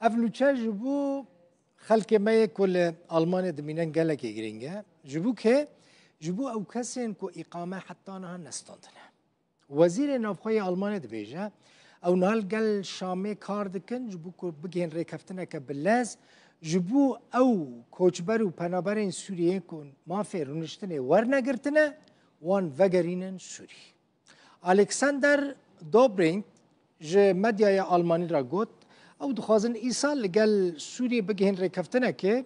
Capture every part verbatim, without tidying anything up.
Ev nûçe ji bo xelkê me yê ku li Almanya dimînin gelekî girîng e. Ji bo kê? Ji bo ew kesên ku îqame heta niha nestandine. Wezîrê Navxwe yê Almanya dibêje, ew niha li gel Şamê kar dikin ji bo ku bigihên rêkeftineke bi lez ji bo ew koçber û penaberên Sûriyê ku mafê rûniştinê wernegirtine, wan vegerînin Sûrî. Alexander Dobrindt ji medyaya Almanî re got, ew dixwazin îsal li gel Sûriyê bigihên rêkeftinekê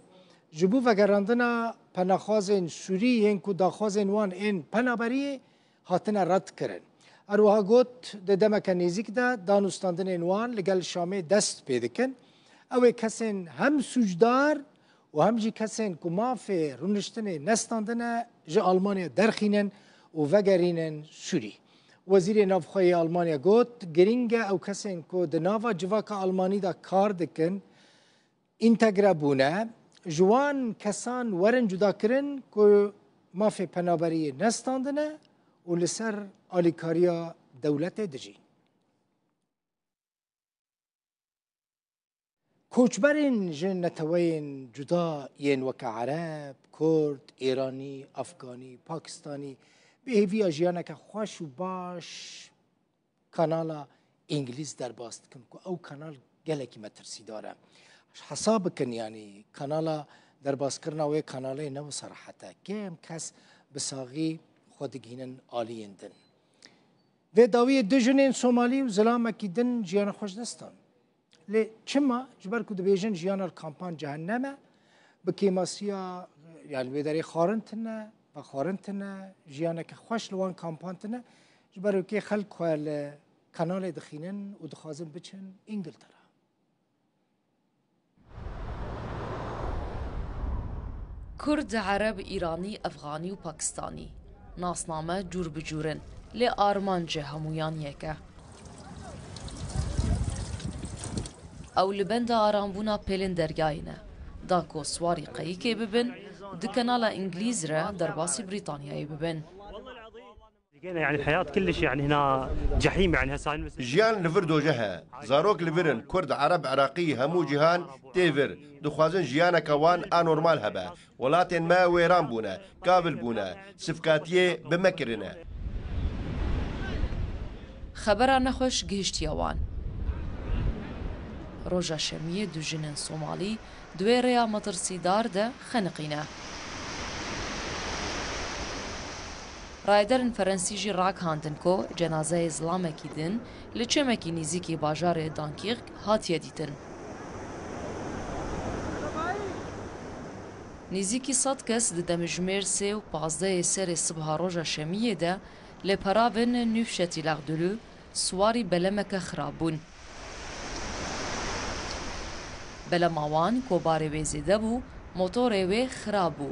ji bo vegerandina penaxwazên Sûrî yên ku daxwazên wan ên penaberiyê hatine red kirin. Her wiha got, di demeke nêzîk de danûstandinên wan li gel Şamê dest pê dikin. Ew ê kesên hem sûcdar û hem jî kesên ku mafê rûniştinê nestandine ji Almanya derxînin û vegerînin Sûrî. Wezîrê Navxwe yê Almanya got, girîng e ew kesên ku di nava civaka Almanî de kar dikin, întegre bûne, ji wan kesan werin cudakirin ku mafê penaberiyê nestandine û li ser alîkariya dewletê dijîn. Koçberên ji neteweyên cuda yên weke Ereb, Kurd, Îranî, Afganî, Pakistanî bi hêviya jiyaneke xweş û baş kanala Îngilîz derbas dikin ku ew kanal gelekî metirsîdar e. Hesab bikin, yanî kanala derbaskirina wê kanalê ne wisa rehet e. Kêm kes bi saxî xwe digihînin aliyên din. Vê dawiyê du jinên Somalî û zilamekî din jiyana xwe ji dest dan. Lê çima? Ji ber ku dibêjin jiyana li kampan cehennem e, bi kêmasiya, yani wê derê xwarin tune, vexwarin tune, jiyaneke xweş li wan kampan tune. Ji ber wê kê xelk xwe li kanalê dixînin û dixwazin biçin Îngiltere. Kurd, Ereb, Îranî, Efxanî û Pakistanî. Nasname cûr bi cûr in, lê armanc ji hemûyan yek e. Ew li benda arambûna pêlên deryayê ne. Da ku swarî qeyikê bibin, di kanala Îngilîz re derbasî Brîtanyayê bibin. لقينا يعني الحياة كلش يعني هنا جحيم، يعني هسه هاي المس- Jiyan li vir dojeh e. Zarok li vir in, Kurd, Ereb, Iraqî, hemû cîhan tê vir. Dixwazin jiyaneke wan a normal hebe. Welatên me wêran bûne, kavil bûne, sifkatiyê bi me kirine. Xebera nexweş gihiştiye wan. Roja Şemiyê du jinên Somalî di wê rêya metirsîdar de xeniqîne. Rayedarên Ferensî jî ragihandin ku cenazeyê zilamekî din li çemekî nêzîkî bajarê Dunkirk hatiye dîtin. Nêzîkî sed kes di demjimêr sê û pazdehê serê sibha roja Şemiyê de li peravên Nûfşetî Lexdulû swarî belemeke xirab bûn. Belema wan ku barê wê zêde bû, motorê wê xirab bû,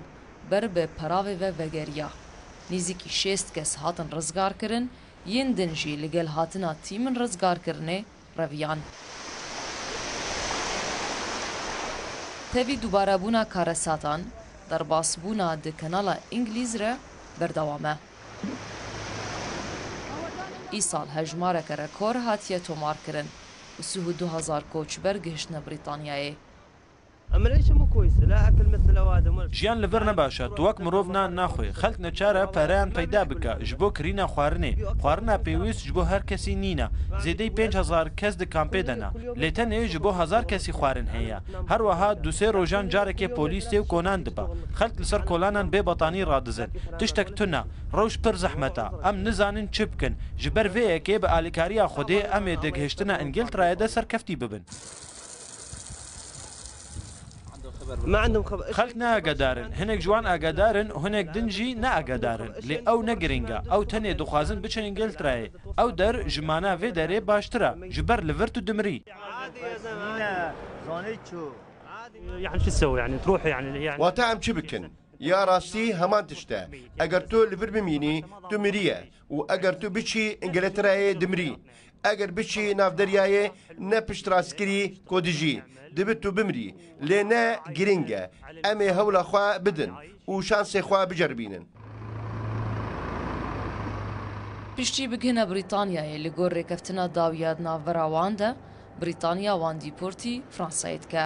ber bi peravê ve vegeriya. Nêzîkî şêst kes hatin rizgarkirin, yên din jî li gel hatina tîmin rizgarkirinê reviyan. Tevî dubarebûna karesatan, derbasbûna di kanala Îngilîz re berdewam e. Îsal hejmareke rekor hatiye tomarkirin û sih û du hezar koçber gihiştine Brîtanyayê. أما العيشة مو كويسة، لا أكل مثل الأوادم ولا Jiyan li vir ne baş e. Tu wek mirov nan naxwê. Xelk neçar e pereyan peyda bike ji bo kirîna xwarinê. Xwarina pêwîst ji bo her kesî nîne. Zêdeyî pênc hezar kes di kampê de ne. Lê tenê ji bo hezar kesî xwarin heye. Her wiha du sê rojan carekê polîs tê û kolan dibe. Xelk li ser kolanan bê betanî radizin. Tiştek tune. Rewş pir zehmet e. Em nizanin çi bikin. Ji ber vê yekê bi alîkariya Xwedê em ê di gihiştina Îngilterayê de serkeftî bibin. ما عندهم خبر. Xelk ne agadar in. Hinek ji wan agadar in û hinek din jî ne agadar in. Lê ew ne giring e. Ew tenê dixwazin biçin Îngilterayê. Ew der ji mana vê derê baştir e. Ji ber li vir tu dimirî. عادي يا زلمة. يعني شو تسوي يعني تروح يعني يعني Wate em çi bikin? Ya rastî heman tişt e. Eger tu li vir bimînî, tu miriye. Û eger tu biçî Îngilterayê, dimirî. Eger biçî nav deryayê, ne piştrastkirî ku dijî. Dibi tu bimrî. Lê ne giring e. Em ê hewla xwe bidin û şansê xwe biceribînin. Piştî bigihine Brîtanyayê, li gor rêkeftina dawiya di navbera wan de, Brîtanya wan dîportî Fransayê dike.